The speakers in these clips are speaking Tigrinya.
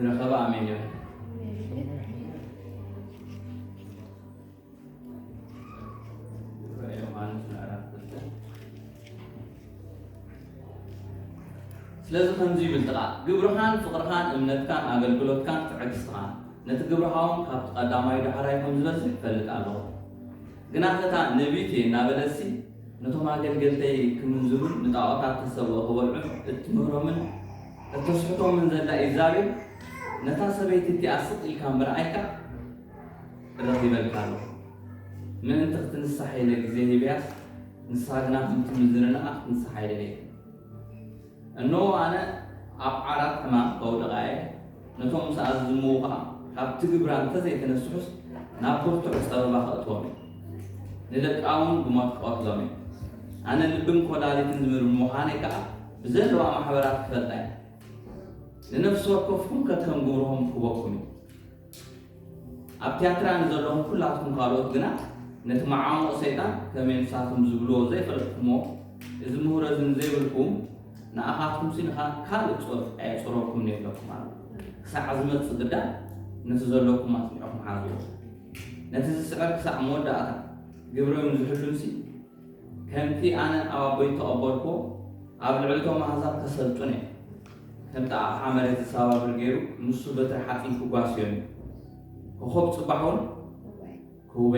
ዝረኸበ ኣሜን ይበል። ዮሃንስ ምዕራፍ ክልተ። ስለዚ ከምዚ ይብል እቲ ቃል፣ ግብርኻን ፍቕርኻን እምነትካን ኣገልግሎትካን ትዕግስትኻን፣ ነቲ ግብርኻ እውን ካብቲ ቀዳማይ ዳሕራይ ከም ዝበዝሕ እፈልጥ ኣለኹ። ግናኸ እታ ነቢይት እየ እናበለትሲ ነቶም ኣገልገልተይ ክምንዝሩን ንጣዖታት ተሰብኦ ክበልዑን እትምህሮምን እተስሕቶምን ዘላ ኢዛቤል፣ ነታ ሰበይቲ እቲኣ ስቕ ኢልካ ምርኣይካ ረኺበልካ ኣለኹ። ምእንቲ ክትንሳሕ ኢለ ግዜ ሂበያስ፣ ንሳ ግና ከምቲ ምንዝርናኣ ክትንሳሕ ኣይደለየትን። እነሆ ኣነ ኣብ ዓራት ሕማም ከውድቓ እየ፣ ነቶም ምስኣ ዝዝምዉ ኸኣ ካብቲ ግብራ እንተዘይተነስሑስ ናብ ብርቱዕ ጸበባ ከእትዎም እየ። ንደቃ እውን ብሞት ክቐትሎም እየ። ኣነ ልብን ኮላሊትን ዝምርምር ምዃነይ ከኣ ብዘለዋ ማሕበራት ክፈልጣ እየ። ንነፍሲ ወከፍኩም ከከም ግብርኹም ክህበኩም እዩ። ኣብ ትያትራ ንዘለኹም ኩላትኩም ካልኦት ግና ነቲ መዓሙቕ ሰይጣን ከመይ ንሳቶም ዝብልዎ ዘይፈለጥኩምዎ፣ እዚ ምሁሮ እዚ ንዘይብልኩም ንኣኻትኩምሲ ንኻ ካልእ ጾር ኣየጾረኩምን የብለኩም ኣሎ። ክሳዕ ዝመጽእ ግዳ ነቲ ዘለኩም ኣጽኒዕኩም ሓዝዎ። ነቲ ዝስዕር ክሳዕ መወዳእታ ግብሮም ዝሕሉንሲ ከምቲ ኣነ ኣብ ኣቦይ እተቐበልኩዎ ኣብ ልዕሊ እቶም ኣህዛብ ከሰልጥኖ እየ። ከምቲ ኣቕሓ መሬት ዝሰባብር ገይሩ ንሱ በትሪ ሓጺን ክጓስዮም እዩ። ኮኾብ ጽባሕ እውን ክውበ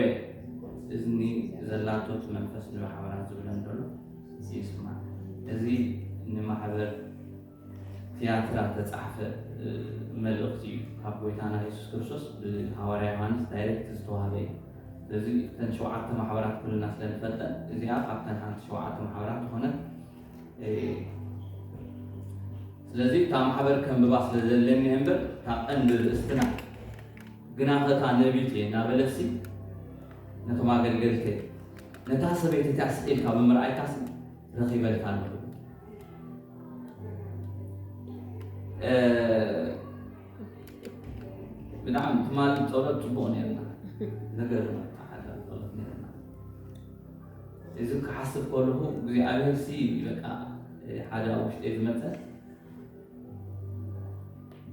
እዝኒ ዘላቶ እቲ መንፈስ ንማሕበራት ዝብለን ዘሎ ይስማዕ። እዚ ንማሕበር ትያትራ ተጻሕፈ፣ እ፣ መልእኽቲ እዩ። ካብ ጎይታና የሱስ ክርስቶስ ብሃዋርያ ዮሃንስ ዳይሬክት ዝተዋህበ እዩ። ስለዚ እተን ሸውዓተ ማሕበራት ኩልና ስለ ንፈልጠን፣ እዚኣ ካብተን ሓንቲ ሸውዓተ ማሕበራት ዝኾነት፣ እ፣ ስለዚ እታ ማሕበር ከንብባ ስለ ዘለኒ እምበር፣ እታ ቀንዲ ርእስትና ግናኸ እታ ነቢት እየ እናበለሲ ነቶም ኣገልገልተይ፣ ነታ ሰበይቲ እቲኣ ስቕ ኢልካ ብምርኣይካሲ ረኺበልካ ኣለኹ። እ፣ ብጣዕሚ ትማሊ ጸሎት ጽቡቕ ነይርና። ነገር ሓዳር ጸሎት ነይርና። እዚ ክሓስብ ከለኹ እግዚኣብሔር ሲ በቃ ሓደ ኣብ ውሽጠይ ዝመጸ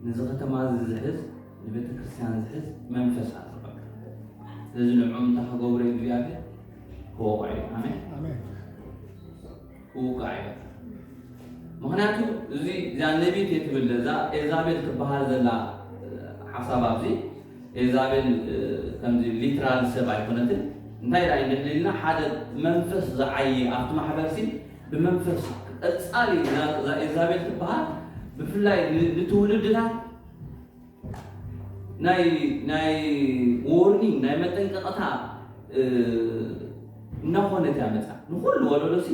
ነዚ ከተማ እዚ ዝሕዝ ንቤተ ክርስቲያን ዝሕዝ መንፈስ ኣሎ። በቃ ስለዚ ንዕኦም እንታይ ክገብሮ እዩ እግዚኣብሔር ክወቕዖ እዩ። ኣሜን። ኣሜን። ክውቃዕ እዩ። ምኽንያቱ እዚ እዛ ነቢት እየ ትብል እዛ ኤልዛቤል ትበሃል ዘላ፣ እ፣ ሓሳብ ኣብዚ ኤልዛቤል፣ እ፣ ከምዚ ሊትራል ሰብ ኣይኮነትን። እንታይ ደኣ እንድሕር ኢልና ሓደ መንፈስ ዝዓየ ኣብቲ ማሕበርሲ ብመንፈስ ቀጻሊ እዛ፣ እዛ ኤልዛቤል ትበሃል ብፍላይ ን-፣ ንትውልድታት ናይ፣ ናይ ዎርኒንግ ናይ መጠንቀቕታ፣ እ፣ እናኾነት እያ መጻ። ንኹሉ ወለዶ ሲ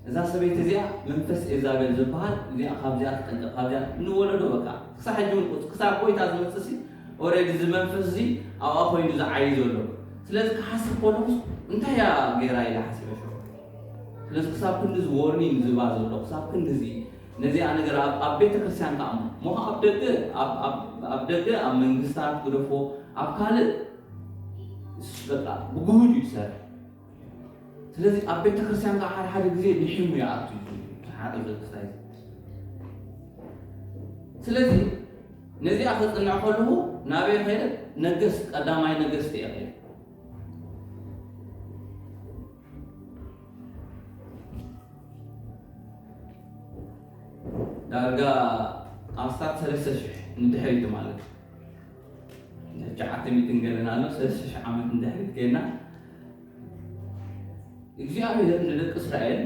እዛ ሰበይቲ እዚኣ መንፈስ ኤዛቤል ዝበሃል እዚኣ ካብዚኣ ትጠንቀቕ ካብዚኣ ንወለዶ በቃ ክሳብ ሕጂ እውን ክሳብ ጎይታ ዝመጽእ ሲ ኦሬዲ እዚ መንፈስ እዚ ኣብኣ ኮይኑ ዝዓይ ዘሎ። ስለዚ ክሓስብ ከለኹስ እንታይ እያ ገይራ ኢለ ሓሲበ ሽዑ። ስለዚ ክሳብ ክንድዚ ዎርኒንግ ዝባ ዘሎ ክሳብ ክንድዚ ነዚኣ ነገር ኣብ፣ ኣብ ቤተ ክርስቲያን ከኣ እሞ፣ እሞ ኣብ ደገ፣ ኣብ፣ ኣብ፣ ኣብ ደገ ኣብ መንግስታት ግደፎ፣ ኣብ ካልእ በቃ ብግሁድ እዩ ዝሰርሕ። ስለዚ ኣብ ቤተ ክርስቲያን ከኣ ሓደ ሓደ ግዜ ልሒሙ ይኣቱ እዩ። ሓቂ ዘክስታይ። ስለዚ ነዚኣ ከጽንዕ ከለኹ ናበይ ከይደ? ነገስ-፣ ቀዳማይ ነገስት እየ ከይደ። ዳርጋ ኣስታት ሰለስተ ሽሕ ንድሕሪት ማለት እዩ። ትሽዓተ ሚእትን ገለን ኣሎ፣ ሰለስተ ሽሕ ዓመት ንድሕሪት ከይድና፣ እግዚኣብሔር ንደቂ እስራኤል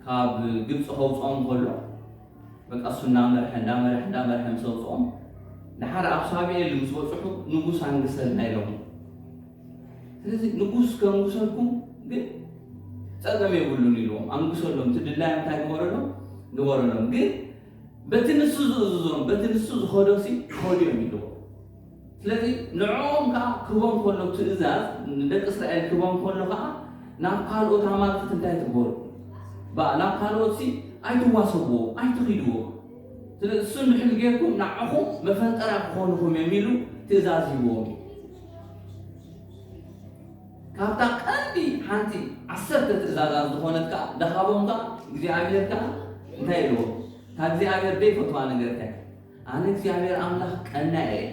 ካብ ግብፂ ከውፅኦም ከሎ፣ በቃ እሱ እናመርሐ፣ እንዳመርሐ፣ እንዳመርሐ ምስ ኣውፅኦም፣ ድሓር ኣብ ሳሙኤል ምስ በፅሑ፣ ንጉስ ኣንግሰልና ኢሎሞ። ስለዚ ንጉስ ከንጉሰልኩም ግን ጸገም የብሉን ኢልዎም። ኣንግሰሎም፣ እቲ ድላዮም እንታይ ግበረሎም? ግበረሎም። ግን በቲ ንሱ ዝእዝዞም፣ በቲ ንሱ ዝኸዶሲ ክኸዱ እዮም ኢልዎም። ስለዚ ንዕኦም ከኣ ክህቦም ከሎ ትእዛዝ፣ ንደቂ እስራኤል ክህቦም ከሎ ከኣ ናብ ካልኦት ኣማልኽቲ እንታይ ትግበሩ? ባ-፣ ናብ ካልኦትሲ ኣይትዋሰብዎ፣ ኣይትኺድዎ። ስለዚ እሱ እንድሕር ጌርኩም ንዓኹም መፈንጠራ ክኾኑኹም እዮም ኢሉ ትእዛዝ ሂብዎም እዩ። ካብታ ቀንዲ ሓንቲ ዓሰርተ ትእዛዛት ዝኾነት ከኣ ደሃቦም ከኣ እግዚኣብሔር ከኣ እንታይ ኢልዎ? እታ እግዚኣብሔር ደይፈትዋ ነገር እንታይ? ኣነ እግዚኣብሔር ኣምላኽ ቀናኤ እየ።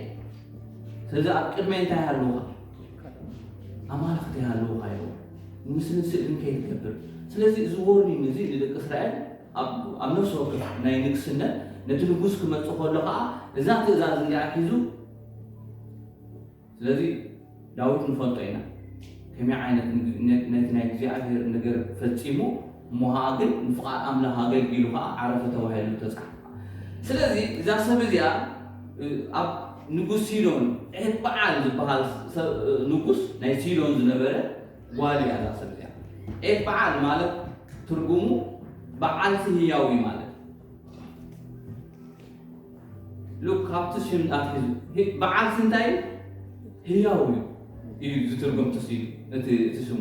ስለዚ ኣብ ቅድመይ እንታይ ይሃልውኻ? ኣማልኽቲ ይሃልውኻ እዮም። ምስልን ስእልን ከይትገብር። ስለዚ እዚ ዎርኒንግ እዚ ንደቂ እስራኤል ኣብ ኣብ ነፍሲ ወከፍ ናይ ንግስነት ነቲ ንጉስ ክመጽእ ከሎ ኸዓ እዛ ትእዛዝ እንዲኣ ሒዙ ስለዚ ዳዊት ንፈልጦ ኢና ከመይ ዓይነት ነቲ ናይ እግዚኣብሔር ነገር ፈጺሙ እሞ ኸዓ ግን ንፍቓድ ኣምላኽ ኣገልጊሉ ኸዓ ዓረፈ ተባሂሉ ተጻሕፈ። ስለዚ እዛ ሰብ እዚኣ ኣብ ንጉስ ሲዶን ኤት በዓል ዝበሃል ንጉስ ናይ ሲዶን ዝነበረ ጓል እያ እዛ ሰብ እዚኣ። ኤት በዓል ማለት ትርጉሙ በዓልቲ ህያው እዩ ማለት እዩ። ሉክ ካብቲ ሽም ኣትሒዙ በዓል ስንታይ ህያው እዩ እዩ ዝትርጉም ትስዩ እቲ እቲ ሽሙ።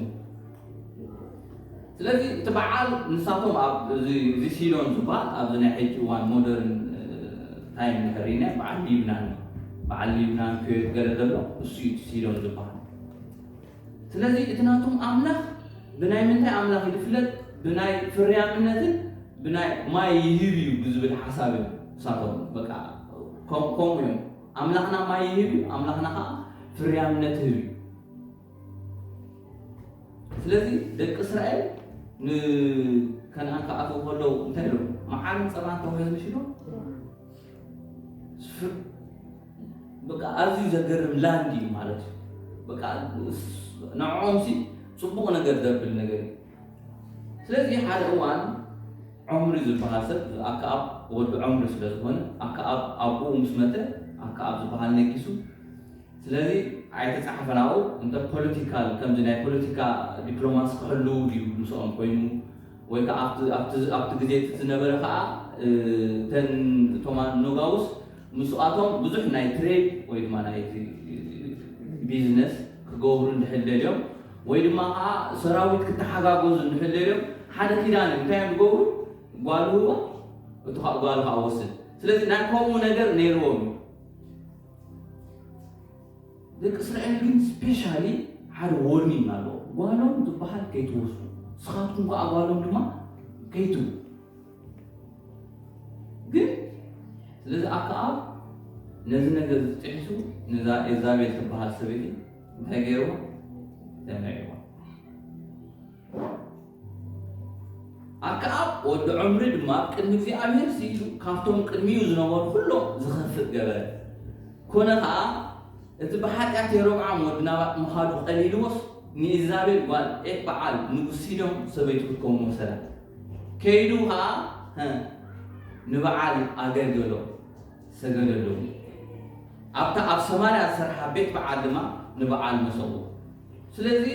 ስለዚ እቲ በዓል ንሳቶም ኣብ እዚ እዚ ሲዶን ዝበሃል ኣብዚ ናይ ሕጂ እዋን ሞደርን ታይም ንሕሪና በዓል ሊብናን በዓል ሊብናን ኩዌት ገለ ዘሎ እሱ እዩ እቲ ሲዶን ዝበሃል። ስለዚ እቲ ናቶም ኣምላኽ ብናይ ምንታይ ኣምላኽ እዩ ዝፍለጥ? ብናይ ፍርያምነትን ብናይ ማይ ይህብ እዩ ብዝብል ሓሳብ እዮም እሳቶም በቃ ከም- ከምኡ እዮም። ኣምላኽና ማይ ይህብ እዩ፣ ኣምላኽና ከዓ ፍርያምነት ይህብ እዩ። ስለዚ ደቂ እስራኤል ንከነኣን ክኣትዉ ከለዉ እንታይ ኢሎም? መዓርን ፀባን ተባሂሉ ምሽ ኢሎም በቃ ኣዝዩ ዘገርም ላንድ እዩ ማለት እዩ። በቃ ንዕኦም ሲ ፅቡቕ ነገር ዘብል ነገር እዩ። ስለዚ ሓደ እዋን ዖምሪ ዝበሃል ሰብ ኣከኣብ ወዲ ዖምሪ ስለ ዝኾነ ኣከኣብ ኣብኡ ምስ መተ ኣከኣብ ዝበሃል ነጊሱ። ስለዚ ኣይተፃሓፈን ኣብኡ እንተ ፖለቲካል ከምዚ ናይ ፖለቲካ ዲፕሎማሲ ክሕልው ድዩ ምስኦም ኮይኑ ወይ ከዓ ኣብቲ ግዜ እቲ ዝነበረ ከዓ እተን እቶም ኖጋውስ ምስኣቶም ብዙሕ ናይ ትሬድ ወይ ድማ ናይ ቢዝነስ ክገብሩ እንድሕር ደልዮም ወይ ድማ ከዓ ሰራዊት ክተሓጋገዙ እንድሕር ደልዮም ሓደ ኪዳን እዮም እንታይ እዮም ዝገብሩ ጓል ህቦ እቲ ከዓ ጓል ከዓ ወስድ ስለዚ ናይ ከምኡ ነገር ነይርዎም እዩ ደቂ እስራኤል ግን ስፔሻሊ ሓደ ዎርኒንግ ኣለዎ። ጓሎም ዝበሃል ከይትወስዱ፣ ንስኻትኩም ከዓ ጓሎም ድማ ከይትቡ። ግን ስለዚ ኣከኣብ ነዚ ነገር ዝጥሒሱ ነዛ ኤዛቤል ትበሃል ሰበይቲ እንታይ ገይርዋ? ተመዒዋ። ኣከኣብ ወዲ ዖምሪ ድማ ኣብ ቅድሚ እግዚኣብሔር ስኢሉ ካብቶም ቅድሚኡ ዝነበሩ ኩሎም ዝኸፍእ ገበረ። ኮነ ኸኣ እቲ ብሓጢኣት የሮብዓም ወዲ ናባጥ ምኻዱ ቀሊልዎስ ንኢዛቤል ጓል ኤትበዓል ንጉስ ሲዶን ሰበይቱ ክትከውን ወሰዳ። ከይዱ ኸኣ ንበዓል ኣገልገሎ። ሰገደሉ። ኣብታ ኣብ ሰማርያ ዝሰርሓ ቤት በዓል ድማ ንበዓል መሰውኡ። ስለዚ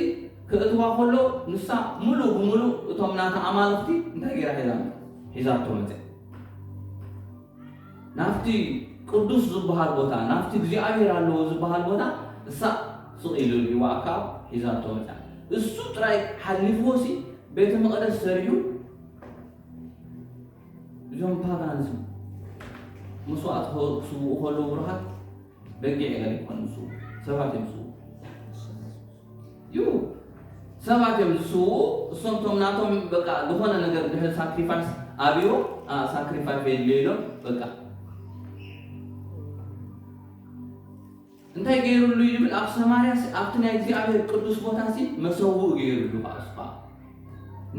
ክእትዋ ከሎ ንሳ ምሉእ ብምሉእ እቶም ናታ ኣማልኽቲ እንታይ ገይራ ሒዛ ሒዛቶ መፅያ ናብቲ ቅዱስ ዝበሃል ቦታ ናብቲ እግዚኣብሔር ኣለዎ ዝበሃል ቦታ እሳ ስቕ ኢሉ ይዋእካ ሒዛቶ መፅያ እሱ ጥራይ ሓሊፍዎ ሲ ቤተ መቕደስ ሰሪሑ እዞም ፓጋንስ መስዋእቲ ክስውኡ ከለዉ ብሩኻት በጊዕ ገለ ይኮኑ ዝስውኡ ሰባት እዮም ዝስውኡ እዩ ሰባት እዮም ዝስውኡ እሶም ቶም ናቶም በቃ ዝኾነ ነገር ድሕር ሳክሪፋይስ ኣብዮ ሳክሪፋይስ የድልዮ ኢሎም በቃ እንታይ ገይሩሉ እዩ ዝብል ኣብ ሰማርያ ኣብቲ ናይ እግዚኣብሔር ቅዱስ ቦታ ሲ መሰውእ ገይሩሉ ከዓ እሱ ከዓ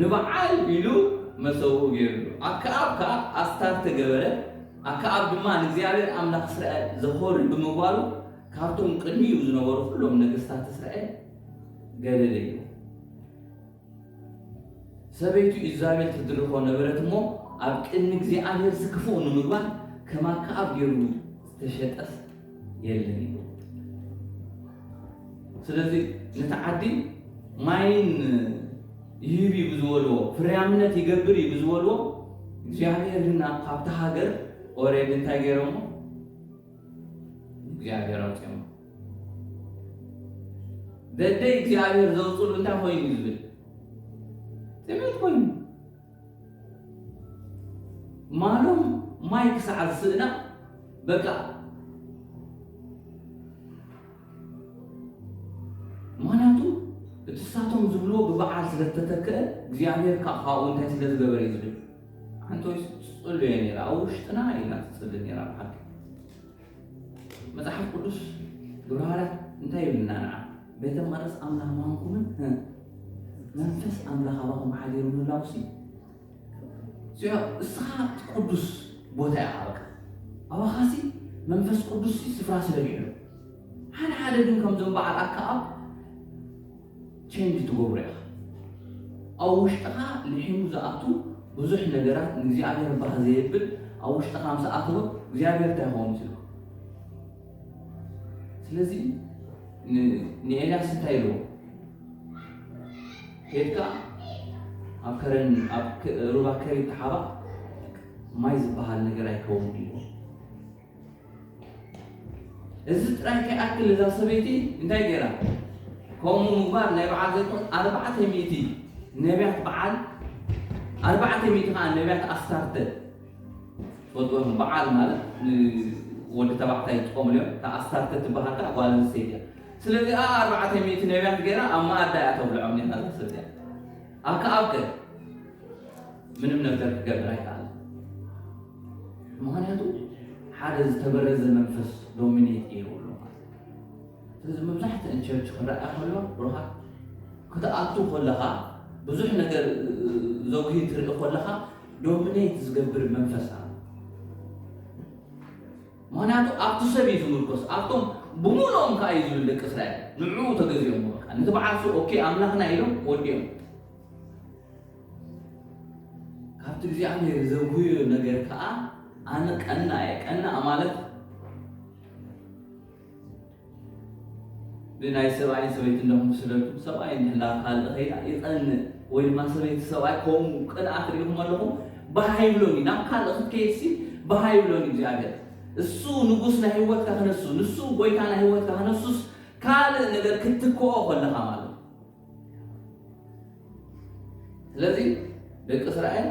ንበዓል ኢሉ መሰውእ ገይሩሉ ኣከኣብ ከዓ ኣስታር ተገበረ ኣከኣብ ድማ ንእግዚኣብሔር ኣምላኽ እስራኤል ዘኾሪ ብምግባሩ ካብቶም ቅድሚኡ ዝነበሩ ኩሎም ነገስታት እስራኤል ገደደ እዩ ሰበይቱ ኢዛቤል ትድርኾ ነበረት እሞ ኣብ ቅድሚ እግዚኣብሔር ስክፉእ ንምግባር ከም ኣከኣብ ገይሩ ዝተሸጠስ የለን እዩ። ስለዚ ነቲ ዓዲ ማይን ይህብ እዩ ብዝበልዎ ፍርያምነት ይገብር እዩ ብዝበልዎ እግዚኣብሔር ግን ካብቲ ሃገር ኦሬድ እንታይ ገይሮሞ እግዚኣብሔር ኣውፅኦም። ደደይ እግዚኣብሔር ዘውፅሉ እንታይ ኮይኑ እዩ ዝብል ጥሜት ኮይኑ ማሎም ማይ ክሳዕ ዝስእና በቃ ምክንያቱ እቲ ሳቶም ዝብልዎ ብበዓል ስለዝተተክአ እግዚኣብሔር ካብኡ እንታይ ስለዝገበረ እዩ ዝብል ሓንቲ ወይ ትፅሉ እየ ነራ ኣብ ውሽጥና ኢና ትፅሊ ነራ ብሓቂ መጽሓፍ ቅዱስ ግብረ ሃዋርያት እንታይ ይብልና ንዓ? ቤተ መቕደስ ኣምላኽ ምዃንኩምን፣ እ፣ መንፈስ ኣምላኽ ኣባኹም ሓዲሩ ምህላውሲ፣ እዚኣ እስኻ እቲ ቅዱስ ቦታ ኢኻ። በቃ ኣባኻሲ መንፈስ ቅዱስሲ ስፍራ ስለ ዝሕሉ፣ ሓደ ሓደ ግን ከምዞም በዓል ኣከኣብ ቸንጅ ትገብሮ ኢኻ። ኣብ ውሽጥኻ ልሒሙ ዝኣቱ ብዙሕ ነገራት ንእግዚኣብሔር ባህ ዘየብል ኣብ ውሽጥኻ ምስ ኣተወ እግዚኣብሔር እንታይ ይኸውን ምስልኩም? ስለዚ ን-፣ ንኤልያስ እንታይ ኢልዎ? ኬድካ ኣብ ከረን፣ ኣብ ከ-፣ ሩባ ከሪት ተሓባእ፣ ማይ ዝበሃል ነገር ኣይከውን ኢልዎ። እዚ ጥራይ ከይኣክል እዛ ሰበይቲ እንታይ ገይራ? ከምኡ ምግባር ናይ በዓል ዘይኮን ኣርባዕተ ሚእቲ ነቢያት በዓል፣ ኣርባዕተ ሚእቲ ከዓ ነቢያት ኣስታርተ። ትፈልጥዎ ኢኹም፣ በዓል ማለት ንወዲ ተባዕታይ ዝጥቀምሉ እዮም። እታ ኣስታርተ ትበሃል ከዓ ጓል ኣንስተይቲ እያ። ስለዚ ኣርባዕተ ሚእቲ ነቢያት ገይራ ኣብ መኣዳ እያ ተብልዖም ነይራ እዛ ሰበይቲ። ኣከኣብ ከ ምንም ነገር ክገብር ኣይከኣልን። ምኽንያቱ ሓደ ዝተበረዘ መንፈስ ዶሚኔት ገይርዎ ኣሎ ማለት እዩ። ስለዚ መብዛሕትአን ቸርች ክረኣያ ከሎ ብሩኻት ክትኣቱ ከለኻ ብዙሕ ነገር ዘጉሂ ትርኢ ከለኻ ዶሚኔት ዝገብር መንፈስ ኣሎ። ምኽንያቱ ኣብቲ ሰብ እዩ ዝምርኮስ፣ ኣብቶም ብምሉኦም ከዓ እዩ ዝብል ደቂ እስራኤል ንዕኡ ተገዚኦም በቃ ነቲ በዓል ሱ ኦኬ ኣምላኽና ኢሎም ወዲኦም። ካብቲ እግዚኣብሔር ዘጉህዮ ነገር ከዓ ኣነ ቀና እየ። ቀና ማለት ብናይ ሰብኣይን ሰበይትን ዶ ክምስለልኩም፣ ሰብኣይ እንድሕር ናብ ካልእ ኸይዳ ይቐንእ፣ ወይ ድማ ሰበይቲ ሰብኣይ ከምኡ ቅንኣት ርኢኹም ኣለኹም፣ ባህ ይብሎኒ። ናብ ካልእ ክትከይድሲ ባህ ይብሎኒ እግዚኣብሔር። እሱ ንጉስ ናይ ህይወትካ ክነሱ፣ ንሱ ጎይታ ናይ ህይወትካ ክነሱስ ካልእ ነገር ክትትክኦ ከለኻ ማለት እዩ። ስለዚ ደቂ እስራኤል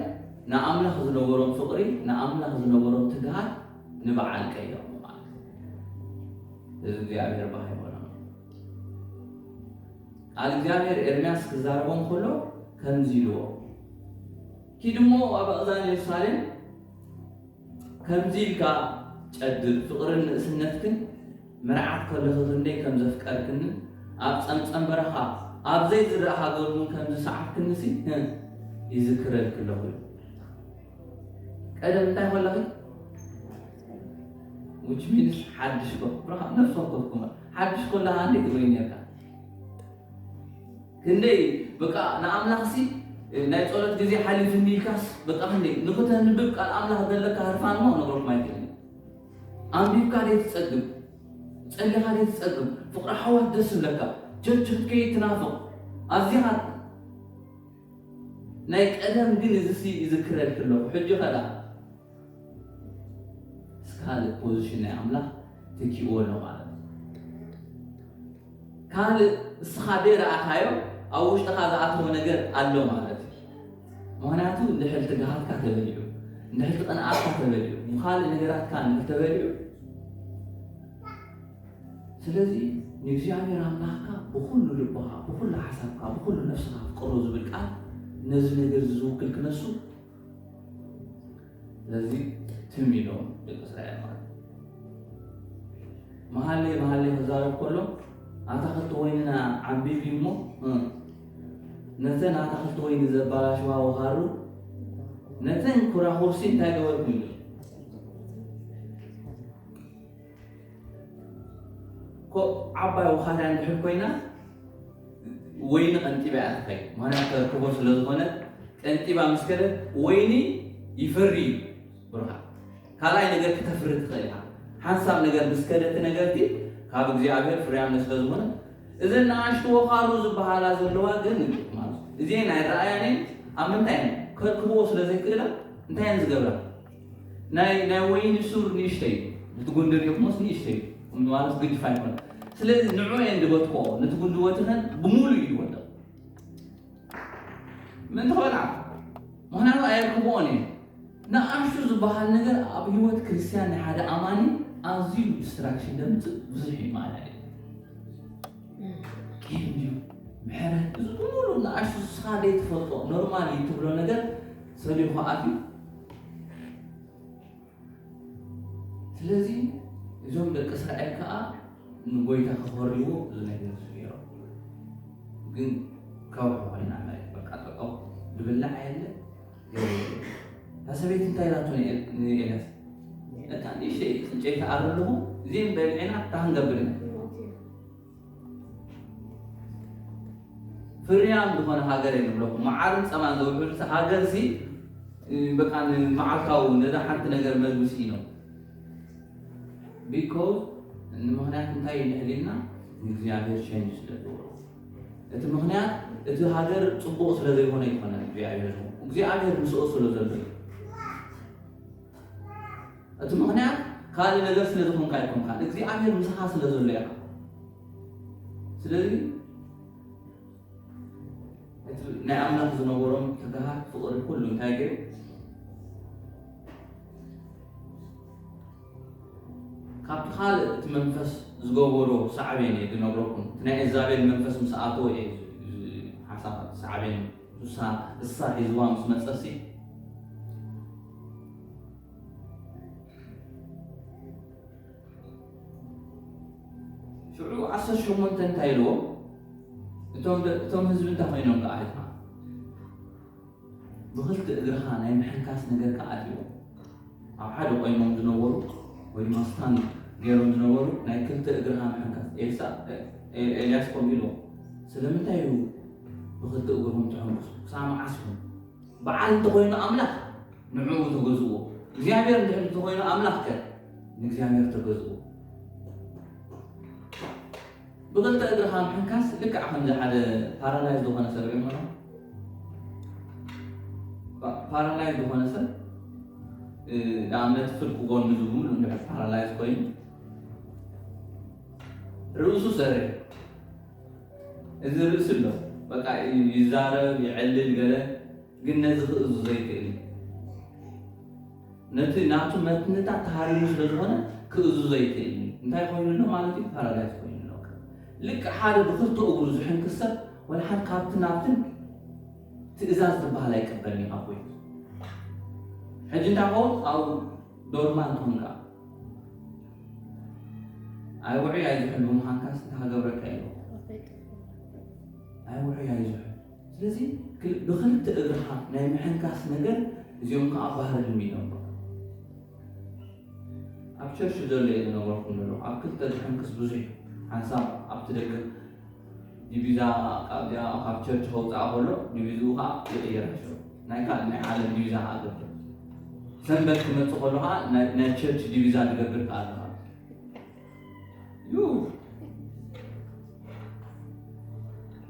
ንኣምላኽ ዝነበሮም ፍቕሪ፣ ንኣምላኽ ዝነበሮም ትግሃት ንበዓል ቀይሮም ማለት እዩ። እዚ እግዚኣብሔር ባህ ይበሎ። ቃል እግዚኣብሔር ኤርምያስ ክዛረቦም ከሎ ከምዚ ኢልዎ፣ ኪድ እሞ ኣብ ኣእዛን የሩሳሌም ከምዚ ኢልካ ጨድር፣ ፍቕርን ንእስነትክን፣ መርዓት ከለኺ ክንደይ ከም ዘፍቀርክንን ኣብ ጸምጸም በረኻ ኣብ ዘይዝረእ ሃገር እውን ከም ዝሰዓብክንሲ፣ እ፣ ይዝክረልኪ ኣለኹ ኢሉ። ቀደም እንታይ ከለኺ? Which means ሓድሽ ኮ-፣ ብረኻ ነፍሲ ወከፍኩም ሓድሽ ከለኻ እንዴት ትብለይ ነርካ? ክንደይ በቃ ንኣምላኽሲ ናይ ጸሎት ግዜ ሓሊፍኒ ኢልካስ በቃ ክንደይ ንኽተንብብ ቃል ኣምላኽ ዘለካ ህርፋን እሞ ነግረኩም ኣይክእልን። ኣንቢብካ ደይ ትጸግብ፣ ጸሊኻ ደይ ትጸግብ፣ ፍቕሪ ኣሕዋት ደስ ዝብለካ፣ ቸርች ክትከይድ ትናፍቕ፣ ኣዚኻ ናይ ቀደም ግን እዚሲ ይዝክረልኪ ኣለኹ። ሕጂ ኸ ደኣ ምስ ካልእ ፖዚሽን ናይ ኣምላኽ ተኪእዎ ኣሎ ማለት እዩ። ካልእ እስኻ ደይረኣኻዮ ኣብ ውሽጥኻ ዝኣተወ ነገር ኣሎ ማለት እዩ። ምኽንያቱ እንድሕር ትግሃትካ ተበሊዑ፣ እንድሕር ትቕንኣትካ ተበሊዑ፣ ንኻልእ ነገራትካ እንድሕር ተበሊዑ፣ ስለዚ ንእግዚኣብሔር ኣምላኽካ ብኹሉ ልብኻ፣ ብኹሉ ሓሳብካ፣ ብኹሉ ነፍስኻ ኣፍቅሮ ዝብል ቃል ነዚ ነገር እዚ ዝውክል ክነሱ ስለዚ ትም ኢሎም ደቂ እስራኤል ማለት እዩ። መሃለይ መሃለይ ክዛረብ ከሎ ኣታኽልቲ ወይንና ዓቢብ እዩ እሞ፣ እ፣ ነተን ኣታኽልቲ ወይኒ ዘባላሽዋ ወኻሩ ነተን ኩራኹርሲ እንታይ ገበርኩም ኢሉ። ኮ-፣ ዓባይ ወኻርያ እንድሕር ኮይና ወይኒ ቀንጢባ እያ ትኸይድ። ምኽንያቱ ተርክቦ ስለ ዝኾነ ቀንጢባ ምስ ከደት ወይኒ ይፈሪ እዩ ብሩኻ። ካልኣይ ነገር ክተፍሪ ትኽእል ኢኻ። ሓንሳብ ነገር ምስ ከደት ነገርቲ ካብ እግዚኣብሔር ፍርያም ስለ ዝኾነ እዘን ንኣሽቱ ወኻሩ ዝበሃላ ዘለዋ ግን ማለት እዚአን ኣይረኣያን እየን። ኣብ ምንታይ እየን? ከርክብዎ ስለ ዘይክእላ እንታይ እየን ዝገብራ? ናይ፣ ናይ ወይኒ ሱር ንእሽተይ እዩ። እቲ ጉንዲ ርኢኹሞስ ንእሽተይ እዩ። ማለት ግድፍ ኣይኮነን። ስለዚ ንዑ እየን ዝበትክኦ። ነቲ ጉንዲ ወቲኸን ብምሉእ እዩ ዝወድቕ። ምእንቲ ክበልዓ። ምኽንያቱ ኣየርክብኦን እየን። ንኣሽቱ ዝበሃል ነገር ኣብ ህይወት ክርስትያን ናይ ሓደ ኣማኒ ኣዝዩ ዲስትራክሽን ዘምጽእ ብዙሕ እዩ ማለት እዩ። ቂም ድዩ? ምሕረት? እዚ ብምሉእ ንኣሽቱ ንስኻ ዘይትፈልጦ ኖርማል እዩ ትብሎ ነገር ሰሊኹ ኣትዩ። ስለዚ እዞም ደቂ እስራኤል ከዓ ንጎይታ ክኸርይዎ እዚ ነገር እዚ ገይሮም። ግን ከውሒ ኮይና መሬት፣ በቃ ጠጠው፣ ዝብላዕ የለ፣ ገለ የለ። እታ ሰበይቲ እንታይ ኢላቶ ንኤል-፣ ንኤልያስ? "እታ ንእሽተይ ዕንጨይቲ ኣረ ኣለኹ፣ እዚኦም በሊዕና እንታይ ክንገብር ኢና?" ፍርያም ዝኾነ ሃገር እየ ንብለኩም። መዓርን ጸማን ዘውሕዱ ሃገር ሲ፣ እ፣ በቃ ንመዓልታዊ ነዛ ሓንቲ ነገር መግቢ ስኢኖም። ቢኮዝ ንምኽንያት እንታይ እዩ ንሕሊና ንእግዚኣብሔር ሸንጅ ስለ ዝገብሮ። እቲ ምኽንያት እቲ ሃገር ጽቡቕ ስለ ዘይኮነ ኣይኮነን እግዚኣብሔር ዝኸውን። እግዚኣብሔር ምስኦ ስለ ዘሎ እዩ። እቲ ምኽንያት ካልእ ነገር ስለ ዝኾንካ ኣይኮንካን። እግዚኣብሔር ምሳኻ ስለ ዘሎ ኢኻ። ስለዚ እቲ ናይ ኣምላኽ ዝነበሮም ትግሃት፣ ፍቕሪ፣ ኩሉ እንታይ ገይሩ? ካብቲ ካልእ እቲ መንፈስ ዝገበሮ ሳዕቤን እየ ዝነግረኩም። እቲ ናይ ኤልዛቤል መንፈስ ምስ ኣተወ እየ እዚ፣ እዚ ሓሳብ ሳዕቤን እሳ፣ እሳ ሒዝዋ ምስ መጸሲ፣ ሽዑ ዓሰርተ ሸሞንተ እንታይ ኢልዎ? እቶም ደ-፣ እቶም ህዝቢ እንታይ ኮይኖም ከኣ ሒዝና? ብኽልተ እግርኻ ናይ ምሕንካስ ነገር ከኣ ኣትይዎም። ኣብ ሓደ ቆይሞም ዝነበሩ ወይ ድማ ስታንድ ገይሮም ዝነበሩ ናይ ክልተ እግርኻ ምሕንካስ። ኤልሳ-፣ ኤ-፣ ኤልያስ ከምኡ ኢልዎ። ስለምንታይ እዩ ብኽልተ እግርኹም ትሕንክሱ? ክሳብ መዓስ ኢኹም? በዓል እንተኾይኑ ኣምላኽ ንዕኡ ተገዝእዎ። እግዚኣብሔር እንድሕር እንተኾይኑ ኣምላኽ ከ ንእግዚኣብሔር ተገዝእዎ። ብኽልተ እግርኻ ምሕንካስ ልክዕ ከምዚ ሓደ ፓራላይዝ ዝኾነ ሰብ ሪእኹም ዶ? ፓ-፣ ፓራላይዝ ዝኾነ ሰብ፣ እ፣ ንኣብነት ፍርቂ ጎኑ ዝብሉ እንድሕር ፓራላይዝ ኮይኑ ርእሱ ሰሪሑ፣ እዚ ርእሲ ኣሎ፣ በቃ ይዛረብ፣ ይዕልል ገለ፣ ግን ነዚ ክእዝዞ ኣይክእልን። ነቲ ናቱ መትንታት ተሃሪሙ ስለ ዝኾነ ክእዝዞ ኣይክእልን። እንታይ ኮይኑ ኣሎ ማለት እዩ? ፓራላይዝ ኮይኑ ኣሎ። ልክዕ ሓደ ብክልተ እግሩ ዝሕንክስ ሰብ ወላ ሓንቲ ካብቲ ናብትን ትእዛዝ ዝበሃል ኣይቅበልን እዩ ኣብ ጎይታ። ሕጂ እንታይ ኸውን? ኣብኡ ዶርማንት ኾንካ። ኣይውዑይ ኣይዝሕል ብምዃንካስ እንታይ ክገብረካ ኢሉ? ኣይውዑይ ኣይዝሕል። ስለዚ ክል-፣ ብክልተ እግርኻ ናይ ምሕንካስ ነገር፣ እዚኦም ከዓ ባህሪ ልምዲ እዮም። ኣብ ቸርች ዘሎ እየ ዝነገርኩም ዘለኹ። ኣብ ክልተ ዝሕንክስ ብዙሕ እዩ። ሓንሳብ ኣብቲ ደገ ዲቪዛ ካብዚኣ ካብ ቸርች ከውፅኣ ከሎ ዲቪዝኡ ከዓ ይቕየር። ሽዑ ናይ ካልእ ናይ ዓለም ዲቪዛ ከዓ ገብር። ሰንበት ክመፅእ ከሎ ከዓ ናይ፣ ናይ ቸርች ዲቪዛ ትገብር ከዓ ኣለኻ። ዩ።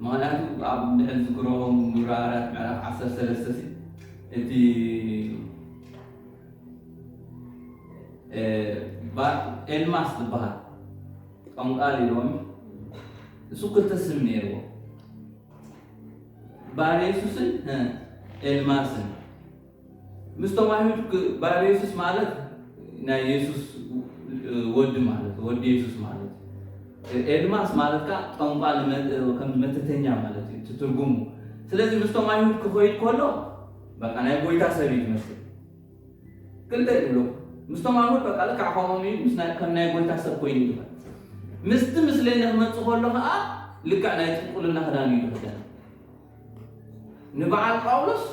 ምኽንያቱ ኣብ ድሕሪ ዝክሮም ግብረ ሃዋርያት ምዕራፍ ዓሰርተ ሰለስተ ሲ፣ እቲ፣ እ፣ ባ-፣ ኤልማስ ዝበሃል ጠንቋል ኢሎም፣ እሱ ክልተ ስም ነይርዎ። ባር የሱስን፣ እ፣ ኤልማስን። ምስቶም ኣይሁድ ክ-፣ ባር የሱስ ማለት ናይ የሱስ፣ እ፣ ወዲ ማለት፣ ወዲ የሱስ ማለት። እ፣ ኤልማስ ማለት ከኣ ጠንቋል መ-፣ እ፣ ከም መተተኛ ማለት እዩ እቲ ትርጉሙ። ስለዚ ምስቶም ኣይሁድ ክኸይድ ከሎ በቃ ናይ ጎይታ ሰብ እዩ ዝመስል። ክልተ ይብሎ። ምስቶም ኣይሁድ በቃ ልክዕ ከምኦም እዩ፣ ምስ ናይ፣ ከም ናይ ጎይታ ሰብ ኮይኑ ይኸይድ። ምስቲ ምስለኒ ክመጽእ ከሎ ከኣ ልክዕ ናይ ጥንቁልና ክዳን እዩ ዝኽደን። ንበዓል ጳውሎስ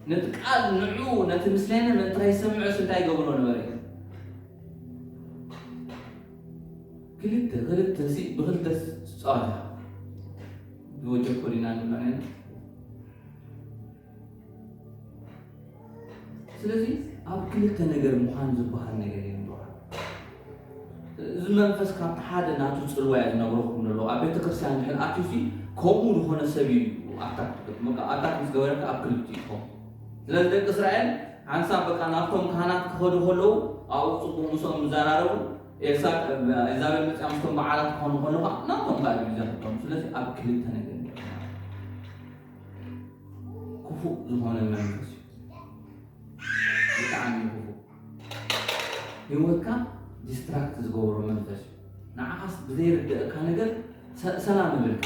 ነቲ ቃል ንዕኡ ነቲ ምስለኒ ምእንቲ ከይሰምዕስ እንታይ ይገብሮ ነበረ? ክልተ፣ ክልተ ሲ፣ ብክልተ ጸዋታ። ዝወጀኮ ዲና ንብላ ነና። ስለዚ ኣብ ክልተ ነገር ምዃን ዝበሃል ነገር የለን። እዚ መንፈስ ካብቲ ሓደ ናቱ ጽልዋ እየ ዝነግረኩም ዘሎ። ኣብ ቤተክርስትያን እንድሕር ኣትዩሲ ከምኡ ዝኾነ ሰብ እዩ ኣታክ፣ በቃ ኣታክ ምስ ገበረካ ኣብ ክልቲኡ ትኸውን። ስለዚ ደቂ እስራኤል ሓንሳብ በቃ ናብቶም ካህናት ክኸዱ ከለዉ ኣብኡ ጽቡቕ ምስኦም ዝዘራረቡ፣ ኤልሳ-፣ ኤልዛቤል መጽያ ምስቶም በዓላት ክኾኑ ከለዉ ከዓ ናብቶም ከዓ እዩ ዝዘርቶም። ስለዚ ኣብ ክልተ ነገር ክፉእ ዝኾነ መንፈስ እዩ። ብጣዕሚ ክፉእ። ህይወትካ ዲስትራክት ዝገብሮ መንፈስ እዩ። ንዓኻስ ብዘይርድእካ ነገር ሰ-፣ ሰላም እብልካ፣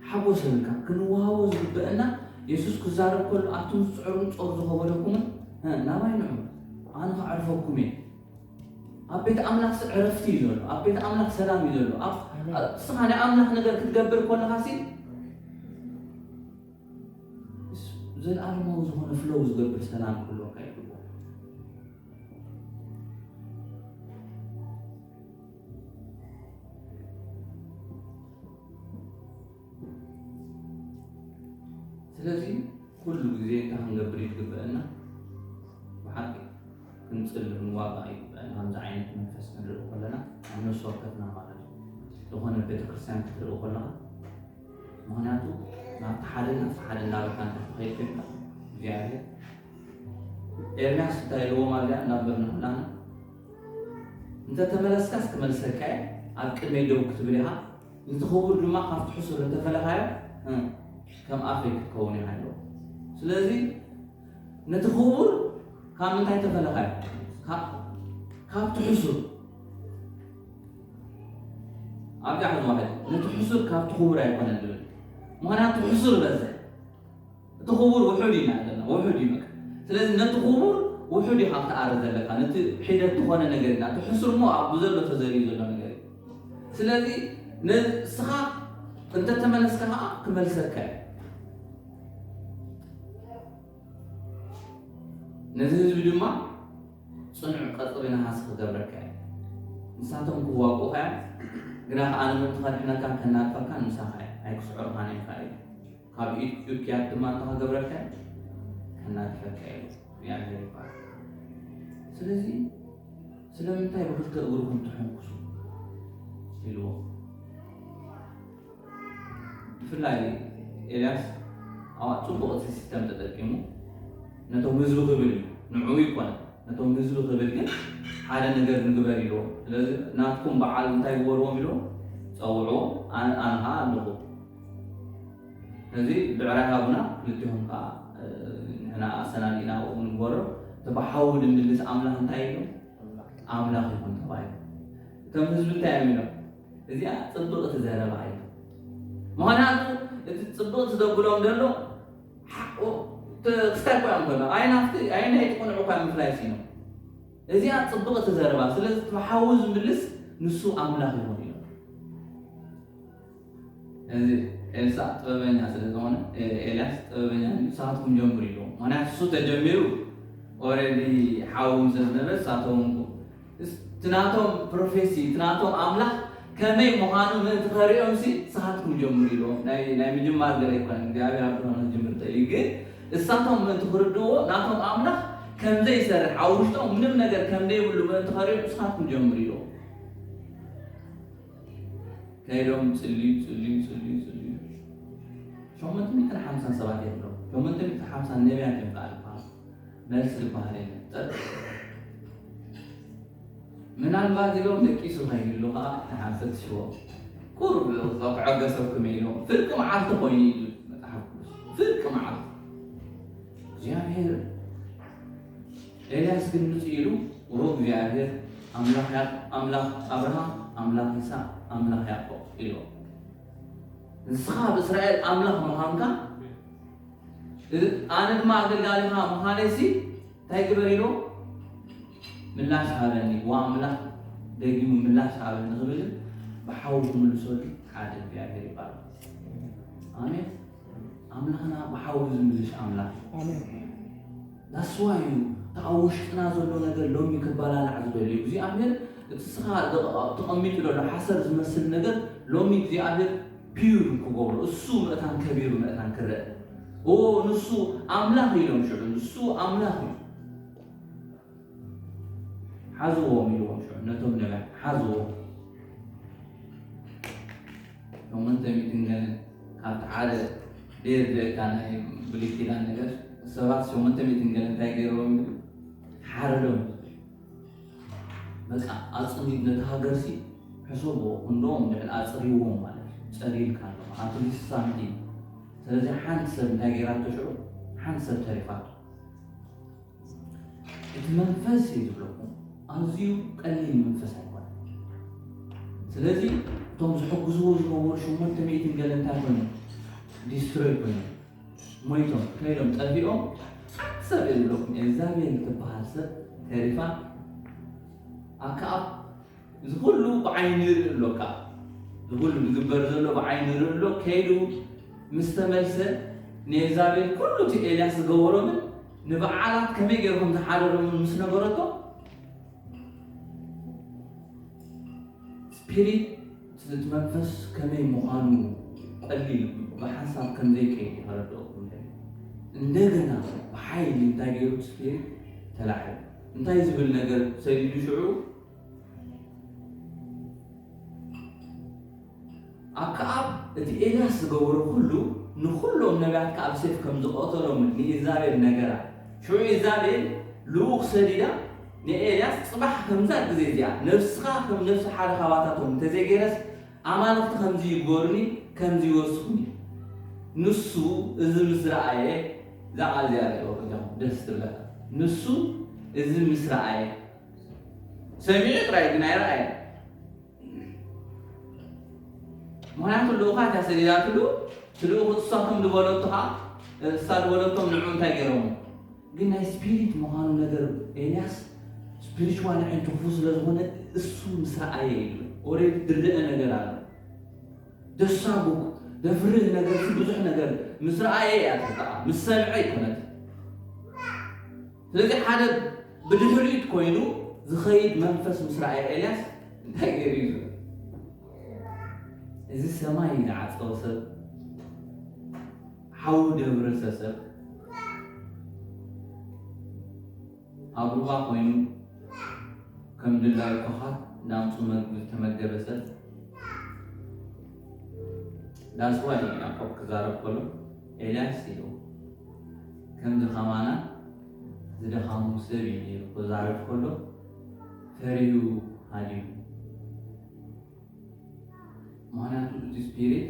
ሓጎስ እብልካ። ክንወሃቦ ዝግበአና፣ የሱስ ክዛረብ ከሎ፣ ኣቱም ዝጽዕሩን ጾር ዝኸበደኩምን፣ እ፣ ናባይ ንዑ፣ ኣነ ከዕርፈኩም እየ። ኣብ ቤት ኣምላኽ ሲ ዕረፍቲ እዩ ዘሎ። ኣብ ቤት ኣምላኽ ሰላም እዩ ዘሎ። ኣብ ንስኻ ናይ ኣምላኽ ነገር ክትገብር ከለኻ ሲ ዘለኣለማዊ ዝኾነ ፍሎው ዝገብር ሰላም ክህልወካ ይግባእ። ስለዚ ኩሉ ግዜ እንታይ ክንገብር እዩ ዝግበአና? ብሓቂ ክንጽሊ ክንዋጋእ ይግበአና። ከምዚ ዓይነት መንፈስ ክንርኢ ከለና ኣብ ነፍሲ ወከፍና ማለት እዩ። ዝኾነ ቤተክርስትያን ክትርኢ ከለኻ፣ ምኽንያቱ ናብቲ ሓደ ናብቲ ሓደ እንዳበልካ እንተ ትኸይድ ኮይንካ እግዚኣብሔር ኤርምያስ እንታይ ኢልዎም ኣብዚኣ እንዳንበብና ከለና፣ እንተ ተመለስካስ ክመልሰካ እየ፣ ኣብ ቅድመይ ደው ክትብል ኢኻ፣ ነቲ ክቡር ድማ ካብቲ ሕሱር እንተፈለኻዮ ከም ኣፈይ ክትከውን ኢኻ ኢልዎ። ስለዚ ነቲ ክቡር ካብ ምንታይ ተፈለኻዮ? ካብቲ ሕሱር። ኣብዚኣ ሕዚ ዋሕድ ነቲ ሕሱር ካብቲ ክቡር ኣይኮነን ዝብል፣ ምኽንያቱ ሕሱር በዝሕ። እቲ ክቡር ውሑድ ኢና ኣለና፣ ውሑድ እዩ በቃ። ስለዚ ነቲ ክቡር ውሑድ ኢኻ ክትኣሪ ዘለካ፣ ነቲ ሒደት ዝኾነ ነገር ኢና። እቲ ሕሱር እሞ ኣብ ብዘሎ ተዘሪኡ ዘሎ ነገር እዩ። ስለዚ ንስኻ እንተተመለስካ ከዓ ክመልሰካ እዩ። ነዚ ህዝቢ ድማ ጽኑዕ ቀጽሪ ነሃሲ ክገብረካ እዩ። ንሳቶም ክዋግኡኻ እዮም፣ ግና ከኣ ንምእንቲ ከድሕነካን ከናግፈካን ምሳኻ እየ፣ ኣይክስዕሩኻን እዮም ከኣ ኢሉ። ካብ ኢድ እኩያት ድማ እንታይ ክገብረካ እዩ? ከናግፈካ እዩ፣ እግዚኣብሔር ይባረክ። ስለዚ ስለምንታይ ብክልተ እግርኹም ትሕንኩሱ? ኢልዎ። ብፍላይ ኤልያስ ኣብ ጽቡቕ እቲ ሲስተም ተጠቂሙ ነቶም ህዝቢ ክብል እዩ፣ ንዕኡ ይኮነ፣ ነቶም ህዝቢ ክብል ግን ሓደ ነገር ንግበር ኢልዎም። ስለዚ ናትኩም በዓል እንታይ ግበርዎም ኢልዎም፣ ጸውዕዎም፣ ኣነ ኣነ ኸኣ ኣለኹ። ስለዚ ብዕራይ ሃቡና፣ ክልቲኦም ከኣ ንሕና ኣሰናዲእና ኣብኡ ንግበሮ። እቲ ብሓዊ ድምልስ ኣምላኽ እንታይ ኢሉ? ኣምላኽ ይኹን ተባሂሉ። እቶም ህዝቢ እንታይ እዮም ኢሎም? እዚኣ ጽብቕቲ ዘረባ እያ። ምኽንያቱ እቲ ጽብቕቲ ዘብሎም ዘሎ ሓ- ኦ፣ ተ- ክስታይ እኮ እዮም ከሎ ኣይናፍቲ ኣይናይ ትቕንዑ እኳ ምፍላይ ሲኖም። እዚኣ ጽብቕቲ ዘረባ። ስለዚ እቲ ብሓዊ ዝምልስ ንሱ ኣምላኽ ይኹን ኢሎም። እዚ ኤልሳዕ ጥበበኛ ስለ ዝኾነ፣ ኤ- ኤልያስ ጥበበኛ እዩ፣ ንስኻትኩም ጀምሩ ኢልዎም። ምኽንያቱ እሱ ተጀሚሩ ኦረዲ ሓዎም ስለ ዝነበረ ንሳቶም እስ- እቲ ናቶም ፕሮፌሲ፣ እቲ ናቶም ኣምላኽ ከመይ ምዃኑ ምእንቲ ከርእዮም ሲ ንስኻትኩም ጀምሩ ኢልዎም። ናይ ናይ ምጅማር ገለ ኣይኮነን፣ እግዚኣብሔር ኣብ ዝኾነ ክጅምር እንተኢሉ እዩ። ግን እሳቶም ምእንቲ ክርድእዎ ናቶም ኣምላኽ ከም ዘይሰርሕ፣ ኣብ ውሽጦም ምንም ነገር ከም ዘይብሉ ምእንቲ ከርእዮም ንስኻትኩም ጀምሩ ኢልዎም። ከይዶም ጽልዩ ጽልዩ ጽልዩ ጽልዩ ሸሞንተ ሚእትን ሓምሳን ሰባት እዮም። ሸሞንተ ሚእትን ሓምሳን ነቢያት እዮም ከኣ ዝበሃሉ። መልሲ ዝበሃል የለን። ጸጥ። ምናልባት ኢሎም ደቂሱ ከይህሉ ከኣ ንሓንፈት ሽዎ ቁሩብ ክዕገሰኩም ኢሎም ፍርቂ መዓልቲ ኮይኑ እዩ መጽሓፍ ቅዱስ። ፍርቂ መዓልቲ እግዚኣብሔር ኤልያስ ግን ምጽእ ኢሉ፣ ወ እግዚኣብሔር ኣምላኽ ያ- ኣምላኽ ኣብርሃም፣ ኣምላኽ ይስሐቅ፣ ኣምላኽ ያዕቆብ ኢሉ። ንስኻ ኣብ እስራኤል ኣምላኽ ምዃንካ፣ እ- ኣነ ድማ ኣገልጋሊኻ ምዃነይሲ እንታይ ግበር ኢሉ ምላሽ ሃበኒ። ወ ኣምላኽ ደጊሙ ምላሽ ሃበኒ ክብል ብሓዊ ክምልሰሉ ሓደ እግዚኣብሔር ይባል። ኣሜን። ኣምላኽና ብሓዊ ዝምልሽ ኣምላኽ እዩ። ኣሜን። ዳስዋ እዩ እቲ ኣብ ውሽጥና ዘሎ ነገር ሎሚ ክበላላዕ ዝደልዩ። እግዚኣብሔር እቲ ስኻ ተቐሚጡ ዘሎ ሓሰር ዝመስል ነገር ሎሚ እግዚኣብሔር ፒዩር ክገብሮ፣ እሱ መእታን ከቢሩ መእታን ክረአ። ኦ ንሱ ኣምላኽ ኢሎም ሽዑ፣ ንሱ ኣምላኽ እዩ። ሓዝዎም ኢልዎም ሽዑ ነቶም ነቢያት ሓዝዎም። ሸሞንተ ሚእትን ገለን ካብቲ ሓደ ቤር ደቃ ናይ ብሉይ ኪዳን ነገር ሰባት ሸሞንተ ሚእትን ገለን እንታይ ገይርዎም ይብል ሓረዶም። በቃ ኣጽኒ ነቲ ሃገርሲ ሕሰቦ ክንዶም ድሕን ኣጽሪዎም ማለት እዩ። ጸሊልካ ኣለኻ ኣትሊስት ሳንቲ። ስለዚ ሓንቲ ሰብ እንታይ ገይራቶ ሽዑ ሓንቲ ሰብ ተሪፋቶ። እቲ መንፈስ እዩ ዝብለኩም ኣዝዩ ቀሊል መንፈስ ኣይኮነ። ስለዚ እቶም ዝሕግዝዎ ዝነበሩ ሸሞንተ ሚእትን ገለ እንታይ ኮይኑ ዲስትሮይ ኮይኑ ሞይቶም ከይዶም ጠፊኦም። ሓንቲ ሰብ እዩ ዝብለኩም ኤልዛቤል ትበሃል ሰብ ተሪፋ። ኣክኣብ እዚ ኩሉ ብዓይኑ ይርኢ ኣሎ። ኣክኣብ እዚ ኩሉ ዝግበር ዘሎ ብዓይኑ ይርኢ ኣሎ። ከይዱ ምስ ተመልሰ ንኤልዛቤል ኩሉ እቲ ኤልያስ ዝገበሮምን ንበዓላት ከመይ ገይሩ ከም ዝሓረዶምን ምስ ነገረቶ፣ ስፒሪት እቲ መንፈስ ከመይ ምዃኑ ቀሊል ብሓንሳብ ከም ዘይከይድ ይኸረድኦ። እንደገና ብሓይሊ እንታይ ገይሩ ስፒሪት ተላዕለ። እንታይ ዝብል ነገር ሰዲዱ ሽዑ ኣክኣብ እቲ ኤልያስ ዝገበሮ ኩሉ ንኹሎም ነቢያት ከኣ ብሴፍ ከም ዝቐተሎምን ንኢዛቤል ነገራ። ሽዑ ኢዛቤል ልኡኽ ሰዲዳ ንኤልያስ ጽባሕ ከምዛ ግዜ እዚኣ ነብስኻ ከም ነብሲ ሓደ ካባታቶም እንተዘይገይረስ ኣማልኽቲ ከምዚ ይግበሩኒ ከምዚ ይወስኹኒ። ንሱ እዚ ምስ ረኣየ እዛ ቃል እዚኣ ርእይዎ ከለኹም ደስ ትብለካ። ንሱ እዚ ምስ ረኣየ ሰሚዑ ጥራይ ግን ኣይረኣየን። ምኽንያቱ ልኡኻት እያ ሰዲዳትሉ። እቲ ልኡኽ እሳቶም ዝበለቶ ኸዓ እሳ ዝበለቶም ንዑ እንታይ ገይሮም ግን ናይ ስፒሪት ምዃኑ ነገር ኤልያስ ስፒሪቹዋል ንዕን ትኽፉ ስለ ዝኾነ እሱ ምስ ረኣየ እዩ። ኦሬዲ ድርአ ነገር ኣሎ። ደሳጉግ ደፍርህ ነገር ብዙሕ ነገር ምስ ረኣየ እያ ትርዳኣ ምስ ሰምዐ ኣይኮነት። ስለዚ ሓደ ብድሕሪት ኮይኑ ዝኸይድ መንፈስ ምስ ረኣየ ኤልያስ እንታይ ገይሩ እዩ ዝብል? እዚ ሰማይ ዝዓጸወ ሰብ ሓዊ ደብረሰ ሰብ ኣብ ሩባ ኮይኑ ከም ድላዩ ኮኻት እንዳምጹ መግቢ ዝተመገበ ሰብ ዳስዋ እዩ ያዕቆብ ክዛረብ ከሎ ኤልያስ ኢሉ ከምዚ ከማና ዝደኻሙ ሰብ እዩ ነይሩ ክዛረብ ከሎ ፈሪሁ ሃዲሙ። ምኽንያቱ እቲ ስፒሪት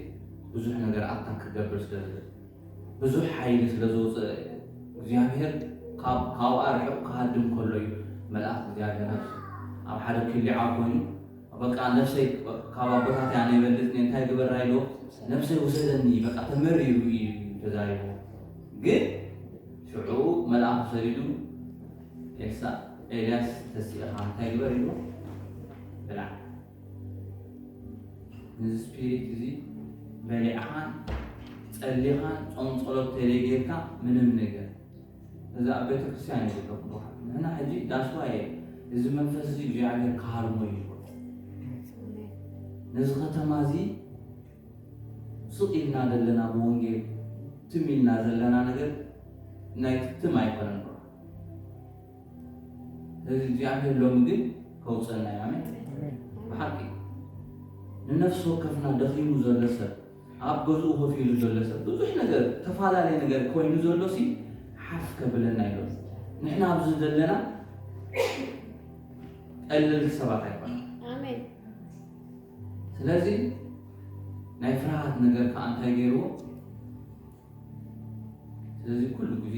ብዙሕ ነገር ኣታክ ክገብር ስለ ዝኽእል ብዙሕ ሓይሊ ስለ ዝወፅእ እግዚኣብሔር ካብ ካብኣ ርሕቕ ክሃድም ከሎ እዩ መልኣኽ እግዚኣብሔር ኣብ ሓደ ክሊዓ ኮይኑ በቃ ነፍሰይ ካብ ኣቦታትያ ነይበልፅ እንታይ ግበራ ኢልዎ ነፍሰይ ውሰደኒ በቃ ተመሪሩ እዩ ተዛሪቡ ግን ሽዑ መልኣኹ ሰዲዱ ኤልሳ ኤልያስ ተሲእኻ እንታይ ግበር ኢልዎ ብላዕ ነዚ ስፒሪት እዚ በሊዕኻን ጸሊኻን ጾም ጸሎት ተዘይጌርካ ምንም ነገር እዚ ኣብ ቤተ ክርስቲያን እዩ ዘለኹ ንሕና ሕጂ ዳስዋ እየ እዚ መንፈስ እዚ እግዚኣብሔር ክሃርሞ እዩ ነዚ ከተማ እዚ ስቕ ኢልና ዘለና ብወንጌል ትም ኢልና ዘለና ነገር ናይ ትም ኣይኮነን እዚ እግዚኣብሔር ሎሚ ግን ከውፀና እዩ ኣሜን ብሓቂ ንነፍሲ ወከፍና ደኺሙ ዘሎ ሰብ ኣብ ገዝኡ ኮፍ ኢሉ ዘሎ ሰብ ብዙሕ ነገር ተፈላለየ ነገር ኮይኑ ዘሎ ሲ ሓፍ ከብለና ይሎ ንሕና ኣብዚ ዘለና ቀለልቲ ሰባት ኣይኮነ ስለዚ ናይ ፍርሃት ነገር ከዓ እንታይ ገይርዎ ስለዚ ኩሉ ግዜ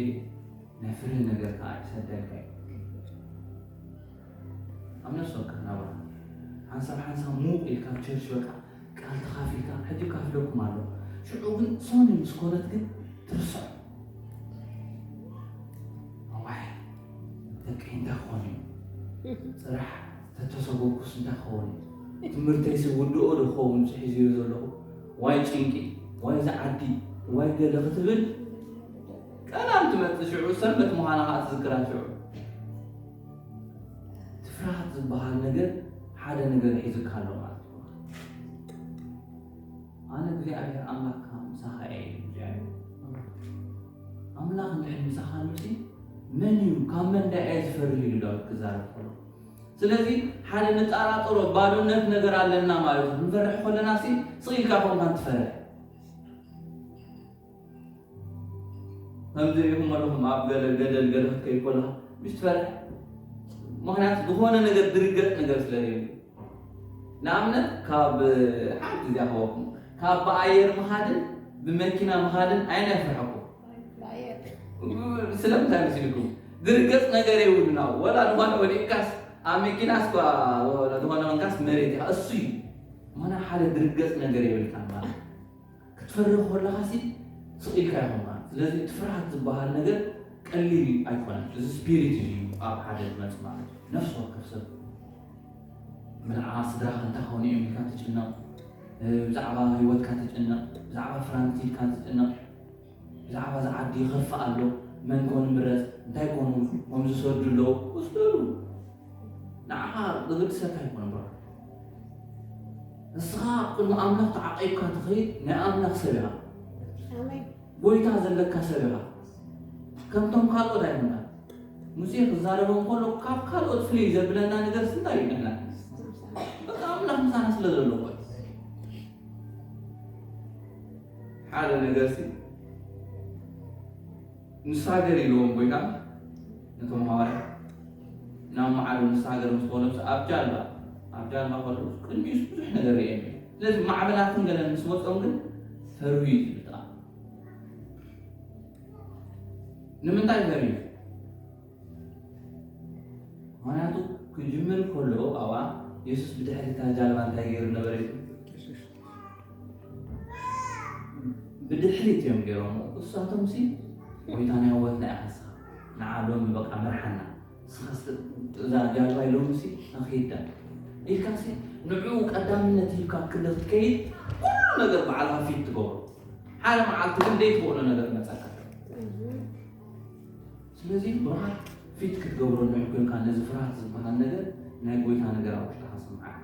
ናይ ፍርህ ነገር ከዓ ይሰደልካ እዩ ኣብ ነፍሲ ወከፍ ናብራ ሓንሳብ ሓንሳብ ሙቕ ኢልካ ቸርች በቃ ቃል ተኻፊልካ ሕጂ ካፍለኩም ኣሎ ሽዑ ግን ሶኒ ምስ ኮነት ግን ትርስዖ ኣዋይ ደቂ እንታይ ክኾኑ እዩ ፅራሕ ተተሰጎኩስ እንታይ ክኸውን እዩ ትምህርተይሲ ውድኦ ዶ ክኸውን ሒዝዮ ዘለኹ ዋይ ጭንቂ ዋይ ዝዓዲ ዋይ ገለ ክትብል ቀዳም ትመፅእ ሽዑ ሰንበት ምዃና ከዓ ትዝክራ ሽዑ እቲ ፍርሃት ዝበሃል ነገር ሓደ ነገር ሒዝካ ኣሎ ማለት እዩ ኣነ እግዚኣብሔር ኣምላክካ ምሳኻ እየ እግዚኣብሔር ኣምላኽ እንድሕር ምሳኻ ኣሉሲ መን እዩ ካብ መን ዳ እየ ዝፈርህ ኢሉ ዳዊት ክዛረብ ከሎ ስለዚ ሓደ ንጠራጠሮ ባዶነት ነገር ኣለና ማለት እዩ ንፈርሕ ከለና ሲ ስቕ ኢልካ ኮንካ ትፈርሕ ከምዚ ሪኢኹም ኣለኹም ኣብ ገለ ገደል ገለ ክትከይድ ከለኻ ምሽ ትፈርሕ ምኽንያቱ ዝኾነ ነገር ድርገጥ ነገር ስለ ዘየሉ ንኣብነት ካብ ሓንቲ እዚኣ ከበኩም ካብ ብኣየር ምኻድን ብመኪና ምኻድን ኣየን ኣይፈርሐኩም ስለምንታይ መሲልኩም ድርገፅ ነገር የብሉና ወላ ዝኾነ ወዲእካስ ኣብ መኪናስ ዝኾነ መንካስ መሬት እያ እሱ እዩ ምና ሓደ ድርገፅ ነገር የብልካ ማለት ክትፈርህ ከለኻ ሲ ስቕ ኢልካ ይኾንካ ስለዚ እቲ ፍርሃት ዝበሃል ነገር ቀሊል ኣይኮነን እዚ ስፒሪት እዩ ኣብ ሓደ ዝመፅ ማለት እዩ ነፍሲ ወከፍ ሰብ ብዛዕባ ስድራኻ እንታይ ኮኑ እዮም ኢልካ ትጭነቕ፣ ብዛዕባ ህይወትካ ትጭነቕ፣ ብዛዕባ ፍራንክ ኢልካ ትጭነቕ፣ ብዛዕባ እዚ ዓዲ ይኸፍእ ኣሎ፣ መን ኮን ምረጽ፣ እንታይ ኮኑ፣ ከም ዝሰዱ ኣለዉ፣ ወስደሉ። ንዓኻ ዘገድሰካ ኣይኮነ ብራ። ንስኻ ቅድሚ ኣምላኽ ተዓቒብካ ትኸይድ ናይ ኣምላኽ ሰብ ኢኻ። ጎይታ ዘለካ ሰብ ኢኻ። ከምቶም ካልኦት ኣይኮንካ። ሙሴ ክዛረቦ እንከሎ ካብ ካልኦት ፍልይ ዘብለና ነገር እንታይ እዩ? ንሕና በቃ ኣምላኽ ምሳና ስለ ዘሎ እኮ እዩ። ሓደ ነገር ሲ ንሳገር ኢልዎም ጎይታ ነቶም ሃዋርያ ናብ መዓዶ ንሳገር ምስ በሎም ኣብ ጃልባ ኣብ ጃልባ ከሎ ቅድሚኡስ ብዙሕ ነገር ርእዮም እዩ። ስለዚ ማዕበላትን ገለን ምስ መጾም ግን ፈርዩ እዩ ዝብል። ንምንታይ ፈርዩ? ምክንያቱ ክጅምር ከሎ ኣብኣ የሱስ ብድሕሪ እታ ጃልባ እንታይ ገይሩ ነበረ? ብድሕሪት እዮም ገይሮም። እሳቶም ሲ ጎይታ ናይ ወትና ኢኻ ንስኻ፣ ንዓ ሎሚ በቃ ምርሓና፣ ንስኻ ስ- እዛ ጃልባ ኢሎም ሲ ንኸይዳ ኢልካ ሲ ንዕኡ ቀዳምነት ሂብካ ክልኽ ትከይድ። ኩሉ ነገር ባዕልኻ ፊት ትገብሮ። ሓደ መዓልቲ ግን ዘይትኽእሎ ነገር መፀካ። ስለዚ ብርሃን ፊት ክትገብሮ ንዕኩልካ ነዚ ፍርሃት ዝበሃል ነገር ናይ ጎይታ ነገር ኣብ ውሽጥኻ ስምዓካ።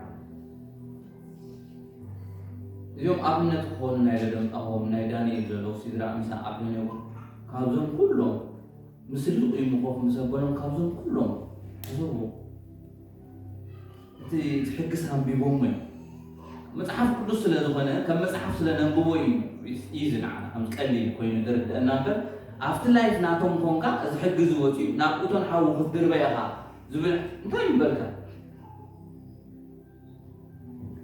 እዚኦም ኣብነት ክኾኑ ናይ ለደምጣሆም ናይ ዳንኤል ዘለዉ ሲድራቅ ሚሳቅ ኣብደኔጎ ካብዞም ኩሎም ምስሉ ቁይሙ ኮፍ ምስ ኣበሎም ካብዞም ኩሎም ሕሰቡ። እቲ እቲ ሕግስ ኣንቢቦሞ እዮም። መጽሓፍ ቅዱስ ስለ ዝኾነ ከም መጽሓፍ ስለ ነንብቦ እዩ እዩ ዝንዓና ከም ቀሊል ኮይኑ ዝርድአና እምበር ኣብቲ ላይፍ ናቶም ኮንካ እዚ ሕጊ እዚ ወፂኡ ናብ እቶን ሓዊ ክትድርበ ኢኻ ዝብል እንታይ ይበልካ?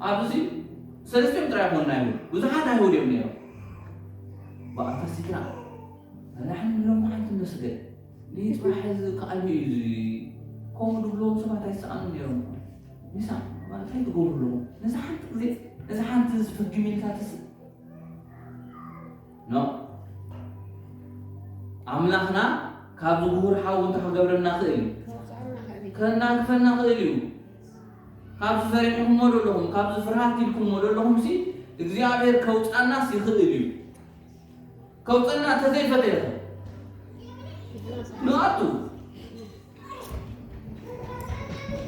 ኣብዚ ሰለስቲኦም ጥራይ ኮና ይሁድ ብዙሓት ኣይሁድ እዮም ነይሮም። ብኣታ ሲድራ ኣላሕን ሎም ሓንቲ መስገድ ንጽባሕ እዚ ከኣልሚ እዩ እዚ ከምኡ ድብልዎም ሰባት ኣይሰኣኑ ነይሮም። ምሳ ማለት ኣይትገብሩ ኣለኹም ነዚ ሓንቲ ግዜ ነዚ ሓንቲ ዝፍግም ኢልካ ትስእ ኖ ኣምላኽና ካብ ዝጉሁር ሓዊ እንታይ ክገብረና ክእል እዩ? ከናግፈና ክእል እዩ። ካብዚ ፈሪሕኩሞ ዶ ኣለኹም ካብዚ ፍርሃት ኢልኩሞ ዶ ኣለኹም ሲ እግዚኣብሔር ከውፃናስ ይኽእል እዩ። ከውፀና እንተዘይፈተየ ንኣቱ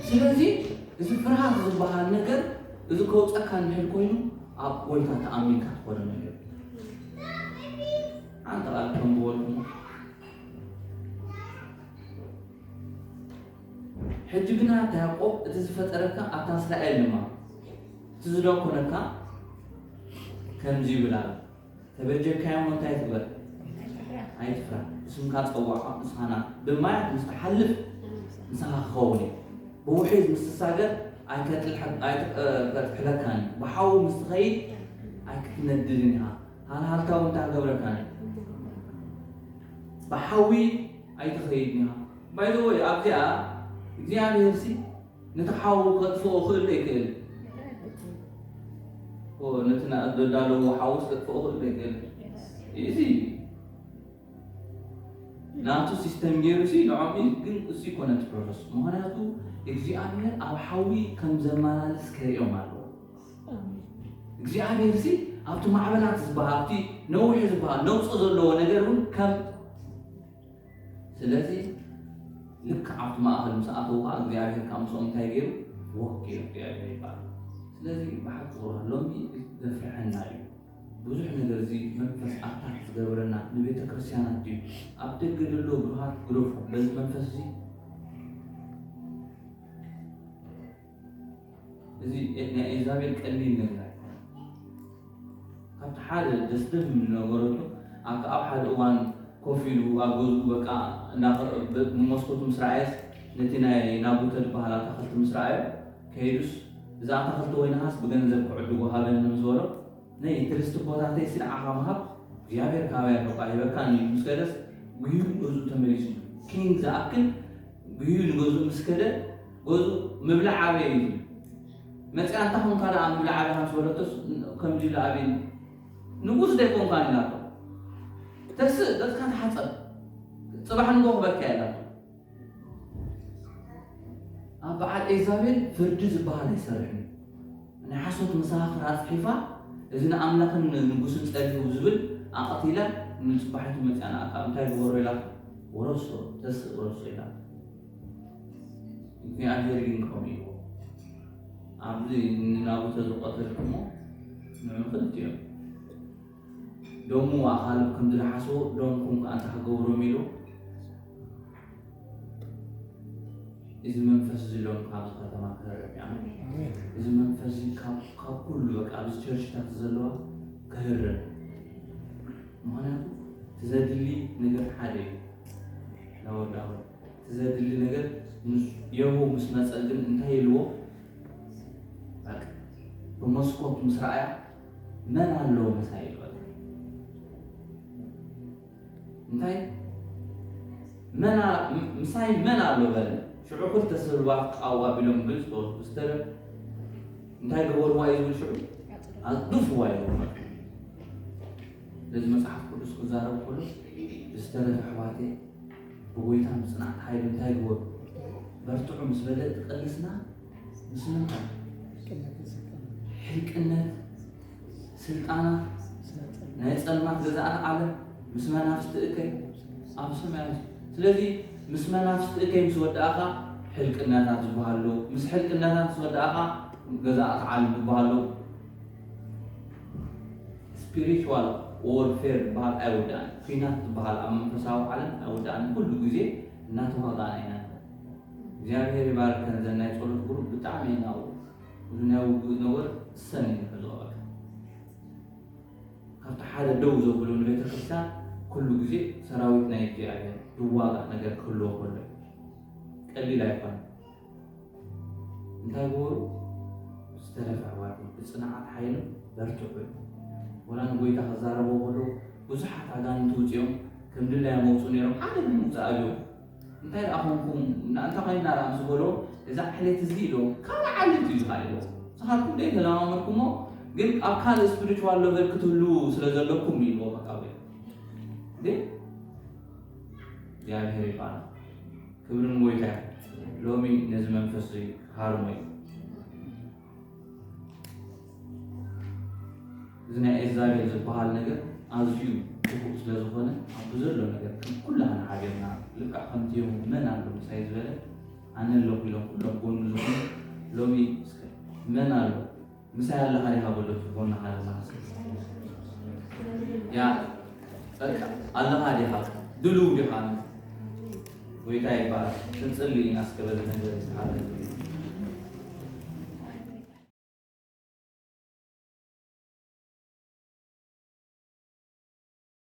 ስለዚ እዚ ፍርሃት ዝበሃል ነገር እዚ ከውፀካ እንድሕር ኮይኑ ኣብ ጎይታ ተኣሚንካ ትኾነ ነገር ሓንቲ ቃል ከም ዝበልኩ ሕጂ ግና እታ ያዕቆብ እቲ ዝፈጠረካ ኣብታ እስራኤል ድማ እቲ ዝደኮነካ ከምዚ ይብል ኣሎ ተበጀካዮም እንታይ ትግበር ኣይትፍራ ብስምካ ፀዋዕካ ንስኻና ብማያት ምስ ትሓልፍ ንስኻ ክኸውን እዩ ብውሒዝ ምስ ትሳገር ኣይከጥሕለካን እዩ ብሓዊ ምስ ትኸይድ ኣይክትነድድን ኢኻ ሃልሃልታ እውን እንታይ ክገብረካን እዩ ብሓዊ ኣይትኸይድን ኢኻ ባይዘወይ ኣብዚኣ እግዚኣብሔር ሲ ነቲ ሓዊ ከጥፍኦ ክእል ዶ ይክእል? ነቲ ዘዳለዎ ሓውስ ከጥፍኦ ክእል ዶ ይክእል? እዚ ናቱ ሲስተም ገይሩ ሲ ንዖም እዩ፣ ግን እሱ ይኮነ እቲ ፕሮሰስ። ምክንያቱ እግዚኣብሔር ኣብ ሓዊ ከም ዘመላልስ ከሪኦም ኣለዎ። እግዚኣብሔር ሲ ኣብቲ ማዕበላት ዝበሃል ኣብቲ ነዊሕ ዝበሃል ነውፂ ዘለዎ ነገር እውን ከም ስለዚ ልክዕ ኣብቲ ማእኸል ምስ ኣተዉ ከዓ እግዚኣብሔር ከዓ ምስኦም እንታይ ገይሩ? ወኪሉ እግዚኣብሔር ይበሃል። ስለዚ ብሓቂ ቁርባን ሎሚ ዘፍርሐና እዩ። ብዙሕ ነገር እዚ መንፈስ ኣታክ ዝገብረና ንቤተ ክርስቲያናት ድዩ ኣብ ደገ ዘሎ ብሩሃት ግደፉ በዚ መንፈስ እዚ እዚ ናይ ኤልዛቤል ቀሊል ነገር ኣይኮነን። ካብቲ ሓደ ደስደስ ዝብል ዝነበረቶ ኣብቲ ኣብ ሓደ እዋን ኮፍ ኢሉ ኣብ ገዝኡ በቃ ብመስኮቱ ምስ ረኣየስ ነቲ ናይ ናቡተ ዝበሃል ኣታኽልቲ ምስ ረኣዮ ከይዱስ እዚ ኣታኽልቲ ወይንኻስ ብገንዘብ ክዕድጎ ሃበኒ ምስ በሎ ነይ እቲ ርስቲ ቦታተይ ሲ ንዓኻ ምሃብ እግዚኣብሔር ካበይ ኣሎ እባ ሂበካኒ ኢሉ ምስ ከደስ ጉሂዩ ንገዝኡ ተመሊሱ ኪንግ ዝኣክል ጉሂዩ ንገዝኡ ምስ ከደ ገዝኡ ምብላዕ ኣበይ እዩ መፅያ እንታይ ኮንካ ደኣ ምብላዕ ኣበይ ምስ በለቶስ ከምዚ ኢሉ ኣበይ ንጉስ ዘይኮንካን ኢላቶ ተስእ ገፅካ ተሓፀብ ፅባሕ ንጎ ክበካ ኢላቶ ኣብ በዓል ኤልዛቤል ፍርዲ ዝበሃል ኣይሰርሕን። ናይ ሓሶት መሰኻኽር ኣፅሒፋ፣ እዚ ንኣምላኽን ንጉስን ፀሊኡ ዝብል ኣቐቲላ፣ ንፅባሒቱ መፅያ ንኣካ እንታይ ግበሮ ኢላ፣ ወረሶ፣ ተስእ ወረሶ ኢላ። እግዚኣብሔር ግን ከምኡ ኢልዎ፣ ኣብዚ ንናቡተ ዝቐተልኩሞ ንዑ ክልቲኦም ደሙ ኣኻልብ ከም ዝደሓስዎ ደምኩም ከኣ እንታይ ክገብሮም ኢሉ። እዚ መንፈስ እዚ ሎም ካብዚ ከተማ ክህረብ እዩ። ኣሜን። ኣሜን። እዚ መንፈስ እዚ ካብ ካብ ኩሉ በቃ ኣብዚ ቸርችታት ዘለዋ ክህረብ። ምኽንያቱ እቲ ዘድሊ ነገር ሓደ እዩ። ናወዳወ እቲ ዘድሊ ነገር ምስ የሆ ምስ መጸ ግን እንታይ ኢልዎ? በቃ ብመስኮት ምስ ረኣያ መን ኣሎ ምሳይ ኢሉ በቃ። እንታይ መን ኣ- ም- ምሳይ መን ኣሎ በለ። ሽዑ ክልተ ስልባ ቃው ኣቢሎም ግልጽ በሉ። ብዝተረ እንታይ ገበርዋ እዩ ዝብል ሽዑ ኣጽድፍዋ እዩ ዝብል። ስለዚ መጽሓፍ ቅዱስ ክዛረብ ከሎ ብዝተረፈ ኣሕዋተይ ብጎይታን ብጽንዓት ሓይሉ እንታይ ግበሩ በርትዑ ምስ በለ እቲ ቅልስና ምስ ምንታይ ሕልቅነት ስልጣናት ናይ ጸልማት ገዛእቲ ዓለም ምስ መናፍስቲ እከይ ኣብ ሰማያት። ስለዚ ምስ መናፍስቲ እከይ ምስ ወዳእኻ ሕልቅነታት ዝበሃሉ፣ ምስ ሕልቅነታት ምስ ወዳእኻ ገዛእቲ ዓለም ዝበሃሉ። ስፒሪቹዋል ዎርፌር ዝበሃል ኣይውዳእን። ኲናት ዝበሃል ኣብ መንፈሳዊ ዓለም ኣይውዳእን። ኩሉ ግዜ እናተዋጋእና ኢና። እግዚኣብሔር ይባርከን። ዘን ናይ ጸሎት ግሩፕ ብጣዕሚ ኢና እዚ ናይ ውግእ ነገር ሰን እዩ ንሕዞ በቃ። ካብቲ ሓደ ደው ዘብሎ ንቤተ ክርስቲያን ኩሉ ግዜ ሰራዊት ናይ እግዚኣብሔር ዝዋጋእ ነገር ክህልዎ ከሎ እዩ። ቀሊል ኣይኮነን። እንታይ ግበሩ? ዝተረፈ ኣሕዋት ብጽንዓት ሓይሉ በርትዑ። ወላ ንጎይታ ክዛረቦ ከሎ ብዙሓት ኣጋንንቲ ውፅኦም ከም ድላዮም መውፁ ነይሮም ሓደ ግን ውፅእ ኣብዮም። እንታይ ደኣ ኮንኩም እንዳ እንታይ ኮይንና ደኣ ምስ በሎ እዛ ዓሌት እዚ ኢሎ ካልእ ዓሌት እዩ ዝኻ ኢሎ ንስኻትኩም ደይ ተለማመድኩሞ ግን ኣብ ካልእ ስፒሪቹዋል ሌቨል ክትህሉ ስለ ዘለኩም ኢልዎ በቃ ወይ እንዴ እግዚኣብሔር ይባላል። ክብርን ጎይታ ሎሚ ነዚ መንፈስ እዚ ክሃርሞ እዩ። እዚ ናይ ኤልዛቤል ዝበሃል ነገር ኣዝዩ ክፉእ ስለ ዝኾነ ኣብ ዘሎ ነገር ከም ኩላህና ሓቢርና ልክዕ ከምቲ ዮም መን ኣሎ ምሳይ ዝበለ ኣነ ኣለኹ ኢሎም ኩሎም ጎኑ ዝኾኑ ሎሚ እስከ መን ኣሎ ምሳይ ኣለኻ ዲኻ በሎ ጎንኻ ዘለኻ ሰብ ያ በቃ ኣለኻ ዲኻ ድልው ዲኻ ጎይታ ይባረክ። ክንጽሊ ኢና እስከ በዚ ነገር እዚ።